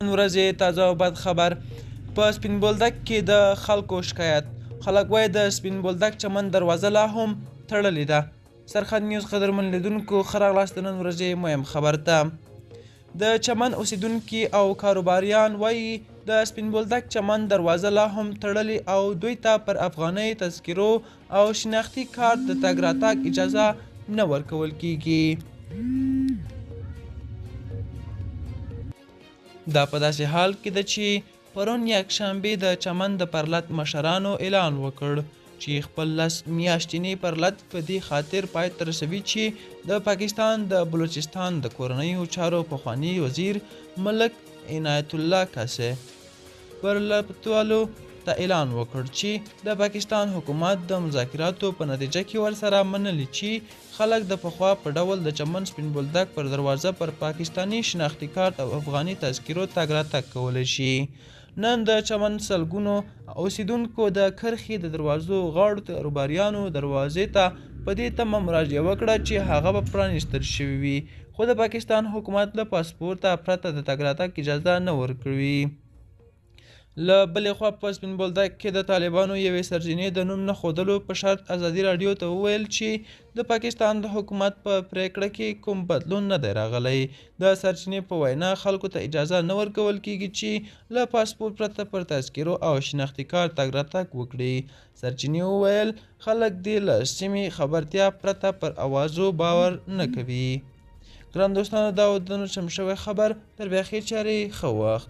ورځې تازه او بد خبر په سپین بولدک کې د خلکو شکایت، خلک وایي د سپین بولدک چمن دروازه لا هم تړلې ده. سرخط نیوز قدرمن لیدونکو، ښه راغلاست د نن ورځې مهم خبر ته. د چمن اوسیدونکي او کاروباریان وایي د سپین بولدک چمن دروازه لا هم تړلې او دوی ته پر افغانۍ تذکرو او شناختي کارت د تګ راتګ اجازه نه ورکول کیږي. دا په داسې حال کې ده چې پرون یکشنبه د چمن د پرلت مشرانو اعلان وکړ چې خپل 10 میاشتنی پرلت په دې خاطر پای ته رسوي چې د پاکستان د بلوچستان د کورنیو چارو پخواني وزیر ملک عنایت الله کاسه پرلتوالو ته اعلان وکړ چې د پاکستان حکومت د مذاکراتو په نتیجه کې ورسره منلي چې خلک د پخوا په ډول د چمن سپین بولدک پر دروازه پر پاکستاني شناختي کارت او افغاني تذکرو تګ راتګ کولی شي. نن د چمن سلګونو اوسیدونکو د کرښې د دروازو غاړو کاروباریانو دروازې ته په دې تمه مراجعه وکړه چې هغه به پرانیستل شوي وي، خو د پاکستان حکومت له پاسپورته پرته د تګ راتګ اجازه نه ورکوي. له بلې خوا په سپین بولدک کې د طالبانو یوې سرچینې د نوم نه ښودلو په شرط ازادي راډیو ته وویل چې د پاکستان د حکومت په پرېکړه کې کوم بدلون نه دی راغلی. د سرچینې په وینا، خلکو ته اجازه نه ورکول کېږي چې له پاسپورت پرته پر تذکرو او شناختي کارت تګ راتګ وکړي. سرچینې وویل، خلک دې له سیمې خبرتیا پرته پر اوازو باور نه کوي. ګران دوستانو، دا و د نن چم شوی خبر. تر بیا ښې چارې، ښه وخت.